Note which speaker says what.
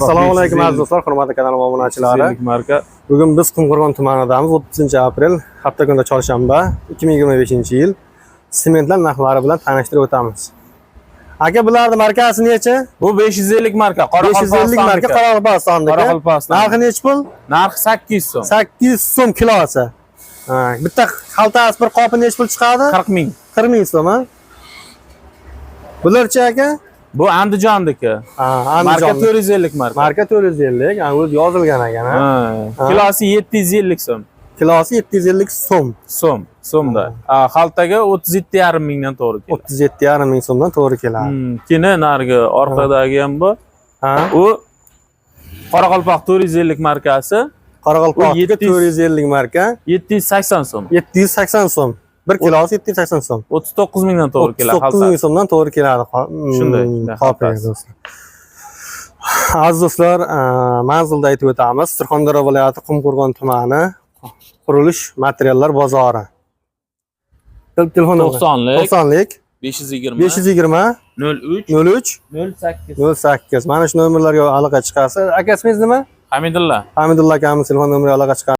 Speaker 1: Assalomu alaykum, aziz do'stlar, hurmatli kanal obunachilari.
Speaker 2: 350 marka.
Speaker 1: Bugun biz Qumqo'rg'on tumanidamiz. 30 aprel, hafta kuni, chorshanba, 2025-yil. Sementlar narxlari bilan tanishtirib o'tamiz. Aka, bularni markasi necha?
Speaker 2: Bu 550 marka.
Speaker 1: 550 marka, Qoraqalpog'istonniki.
Speaker 2: Qoraqalpog'iston.
Speaker 1: Narxi nechi pul?
Speaker 2: Narxi 800 so'm.
Speaker 1: 800 so'm kilosi. Ha, bitta xaltasi, bir qopi nechi pul chiqadi?
Speaker 2: 40 ming.
Speaker 1: 40 ming so'm, ha? Bularchi, aka?
Speaker 2: Bu Andijonniki.
Speaker 1: Ha,
Speaker 2: Marka
Speaker 1: Andijon.
Speaker 2: 450 marka.
Speaker 1: Marka 450, ha, o'zi yozilgan ekan, ha.
Speaker 2: Ha. Kilosi 750 so'm.
Speaker 1: Kilosi 750 so'm.
Speaker 2: So'm, so'mda. Ha, xaltaga 37,5 mingdan to'g'ri keladi.
Speaker 1: 37,5 ming so'mdan to'g'ri keladi.
Speaker 2: Keyin narigi orqadagi ham bor.
Speaker 1: Ha?
Speaker 2: U Qoraqalpoq 450 markasi.
Speaker 1: Qoraqalpoqniki.
Speaker 2: U 700
Speaker 1: 450 marka.
Speaker 2: 780 so'm.
Speaker 1: 780 so'm. Bir kilosi 780 so'm.
Speaker 2: 39 mingdan to'g'ri keladi
Speaker 1: 39 ming
Speaker 2: xaltasi.
Speaker 1: so'mdan to'g'ri keladi.
Speaker 2: Shunday, shunday
Speaker 1: qopi,
Speaker 2: xaltasi.
Speaker 1: do'stlar. Aziz do'stlar, manzilda aytib o'tamiz. Surxondaryo viloyati, Qumqo'rg'on tumani, qurilish materiallar bozori. Telefon nomeri.
Speaker 2: 90lik
Speaker 1: 90lik
Speaker 2: 520
Speaker 1: 520
Speaker 2: 03
Speaker 1: 03
Speaker 2: 08.
Speaker 1: 08. Mana shu nomerlarga aloqa chiqarsa. Aka, ismingiz nima?
Speaker 2: Hamidullo.
Speaker 1: Hamidulla akamiz telefon nomeriga aloqa chiqarsa.